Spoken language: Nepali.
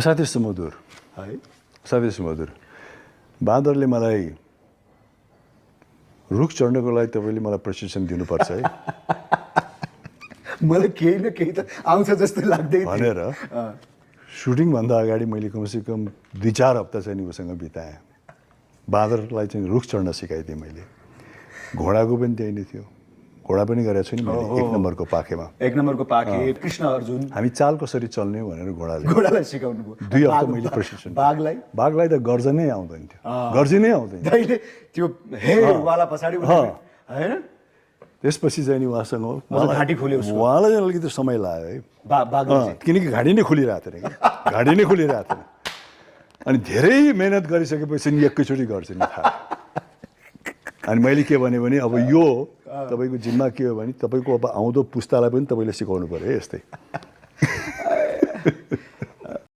असाध्यै सुमधुर है असाध्यै सुमधुर बाँदरले मलाई रुख चढ्नको लागि तपाईँले मलाई प्रशिक्षण दिनुपर्छ है मलाई केही न केही त आउँछ जस्तो लाग्दै थियो भनेर सुटिङभन्दा अगाडि मैले कमसेकम 2-4 हप्ता चाहिँ नि उसँग बिताएँ बाँदरलाई चाहिँ रुख चढ्न सिकाइदिएँ मैले घोडाको पनि त्यही नै थियो घोडा पनि गरेको छु नि मैले 1 नम्बरको पाखेमा 1 नम्बरको पाखे कृष्ण अर्जुन हामी चाल कसरी चल्ने हो भनेर घोडालाई सिकाउनु भयो 2 हप्ता मैले प्रशिक्षण बाघलाई त गर्जनै आउँदैन थियो गर्जिनै आउँदैन जहिले त्यो हे वाला पछाडि हैन त्यसपछि चाहिँ नि उहाँसँग घाँटी खोल्यो उहाँलाई अलिकति समय लाग्यो है बाघले किनकि घाँटी नै खोलिरहेको थिएन कि घाँटी नै खोलिरहेको थिएन अनि धेरै मेहनत गरिसकेपछि नि एकैचोटि गर्छु नि थाहा अनि मैले के भने अब यो तपाईँको जिम्मा के हो भने तपाईँको अब आउँदो पुस्तालाई पनि तपाईँले सिकाउनु पर्यो है यस्तै